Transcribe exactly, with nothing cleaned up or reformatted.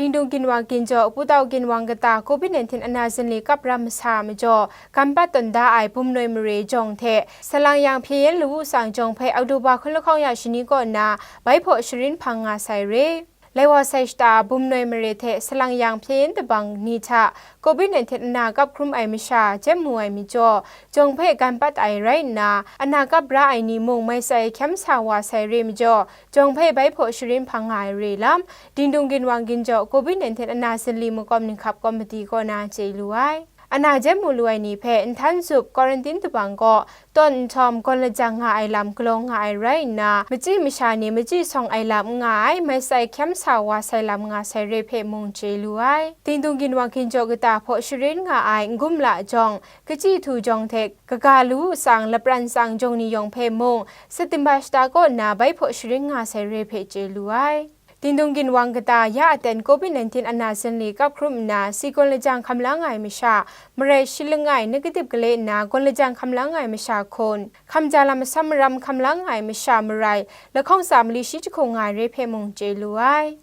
Dingdung ginwang ginjaw, Putau ginwang kata covid nineteen ana zinli kap ra masa majaw, gampat tawn da ai bumnoi mare jawng hte salang yang hpye yen lawu tsang jawng hpe Oktoba hkun lahkawng ya shani kaw na bai hpaw sharin hpang nga sai re. Lai wa sai shata bumnoi mare hte salang yang hpye yen dabang ni hta covid nineteen ana kap hkrum ai masha jem mu ai majaw, jawng hpe gan pat ai rai nna, ana kap ra ai ni mung mai sai hkyam sa wa sai re majaw, jawng hpe bai hpaw sharin hpang nga ai re lam, Dingdung ginwang ginjaw covid nineteen ana zinli makawm ninghkap kawmiti kaw na chye lu ai. Ana jem mu lu ai ni hpe nhtan zup, quarantine dabang kaw tawn nhtawm gawn lajang nga ai lam galaw nga ai rai nna, machyi masha ni machyi sawng ai lam n nga ai, mai sai hkyam sa wa sai lam nga sai re hpe mung chye lu ai. Dingdung ginwang ginjaw kata hpaw sharin nga ai n-gum la jawng, kachyi htu jawng hte kaga lawu tsang lapran tsang jawng ni yawng hpe mung, September shata kaw nna bai hpaw sharin nga sai re hpe chye lu ai. Dingdung ginwang kata ya aten covid nineteen ana zinli kap hkrum nna, si gawn lajang hkam la nga ai masha, marai shi langai negative gale nna gawn lajang hkam la nga ai masha hkun, hkamja lam masam maram hkam la nga ai masha marai, lahkawng tsa mali shi jahkung nga ai re hpe mung chye lu ai.